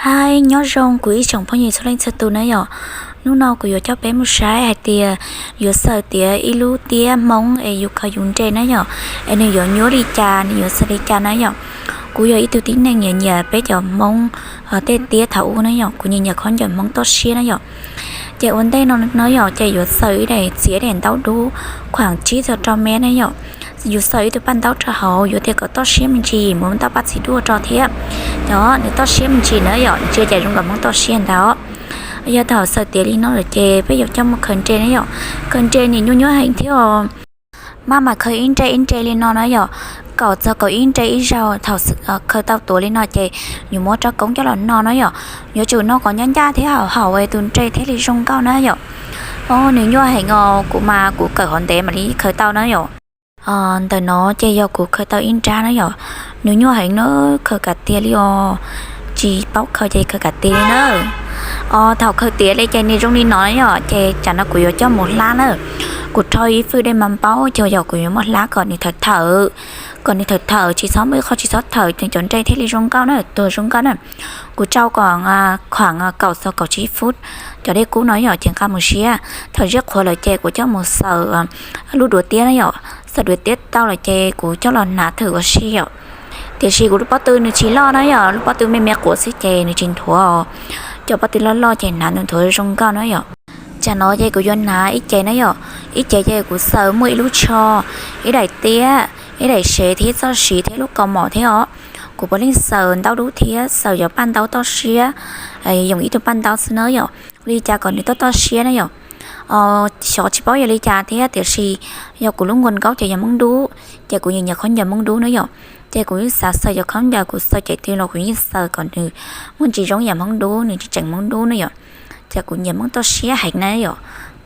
Hais nyob zoo kuv ib tsoom phooj ywg txhua leej txhua tus na yom. Hnub no kuv yuav coj peb mus saib hais tias yuav xaws tiav ib lub tiab Hmoob es yus khaws yus nres na yom, es nws yuav nyuaj li cas, nws yuav xaws li cas na yom. Kuv yog ib tug tib neeg nyiam nyiam peb cov Hmoob tej tiab thaum ub na yom, kuv nyiam nyiam khaub ncaws Hmoob toj siab na yom. Ces ua ntej no na yom, ces yuav xaws ib daim txiav daim ntaub dub khuam tsib txog rau mev na yom. Yus xaws ib tug paj ntaub rau hauv, yuav tias kom toj siab me ntsis, muab ntaub paj txiv duaj rau thiab. Yog nws toj siab me ntsis na yom, ntsia cas zoo nkaus Hmoob toj siab ntag. Yog thaum xaws tiav li no lawm ces peb yuav coj mus khaws nres na yom. Khaws nres nim nyuaj nyuaj heev thiab os. Maj mam khaws ib nres ib nres li no na yom, kaum txog kaum ib nres ib zaug. Thaum khaws tau tuav li no ces yuav muab rab koob coj los no na yom. Yuav tsum no kom ncaj ncaj thiab haum haum tus nres thiaj li zoo nkauj na yom. Nws nyuaj heev os, kuv mas kuv kawm hov ntev mam li khaws tau na yom. Ntawm no ces yog kuv khaws tau ib nrab na yom. Nws nyuaj heev na, khaws kam tiag li os. Tsis paub khaws ces khaws kam tiag li na. Thaum khaws tiav li ces nws zoo li no na yom, ces tsam no kuv yuav coj mus hlab na. Kuv rho ib fwj dej mas npaub ces yog kuv yuav muab hlab kom nws thawm thawm, kom nws thawm thawm, tsis txhob muaj ib qho tsis txhob thawm, nws cov nres thiaj li zoo nkauj na, tuag zoo nkauj na. Kuv tsau kom khuam kaum txog kaum tsib fub cov dej kub no yom, ces nqa mus ziab. Thaum ziab qhuav lawm ces kuv coj mus xaws lub duav tiab na yom. Xaws duav tiab tau lawm ces kuv coj los hnav thwm ua si yom. Tiam sis kuv lub pob tw nws tsis loj na yom, lub pob tw me me quav xwb ces nws tsis nthuav. Cov pob tw loj loj ces hnav nws nthuav zoo nkauj na yom. Tsam no ces kuv yuav hnav ib ce na yom. Ib ce ces kuv xaws muaj ib lub tsho, ib daim tiab, ib daim sev thiab txoj siv thiab lub kaus mom thiab os. Kuv puav leej xaws ntaub dub thiab xaws cov paj ntaub toj siab, yoom ib tug paj ntaub xwb na yom, ua li cas kom nws toj toj siab na yom. Xyov tsis paub yog li cas thiab, tiam sis yog kuv lub nkuaj nkaub ces yog Hmoob dub, ces kuv nyiam nyiam khaub ncaws Hmoob dub na yom. Ces kuv yeej xav xaws cov khaub ncaws, kuv xaws cem twg los kuv yeej xaws kom nws muaj ntsis zoo yam Hmoob dub, nws tseem Hmoob dub na yom. Ces kuv nyiam Hmoob toj siab heev na yom.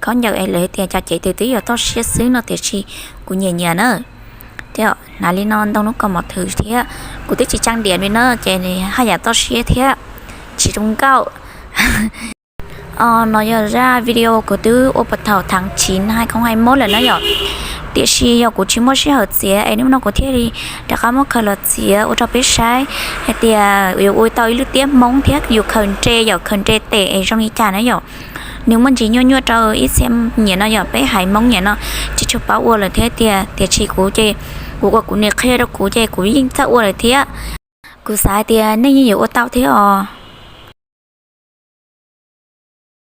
Khaub ncaws es lawv tias cov cem twg twb yog toj siab xwb no, tiam sis kuv nyiam nyiam na. Thiab hnav li no ntoo lub kaus mom thwm thiab, kuv twb tsis tsaa diam li na, ces haj yam toj siab thiab tsis zoo nkauj. No yog zaj video kuv twb ua puag thaum tháng chín hai không hai mốt lawm na yom. Tiam sis yog kuv tsis muaj sij hawm txiav es hnub no kuv thiaj li rov qab muab khaws los txiav ua rau peb saib hais tias yuav ua tau ib lub tiab Hmoob thiab yus khaws nres yom, khaws nres tes es zoo li cas na yom. Nws muaj ntsis nyuaj nyuaj rau ib txhia nyiam no yom, peb haiv Hmoob nyiam no tsis tshua paub ua lawm thiab tiag, tiam sis kuv ces kuv ua kuv niam qhia rau kuv ces kuv yeej txawj ua lawm thiab. Kuv xav hais tias nej yeej yuav ua tau thiab os.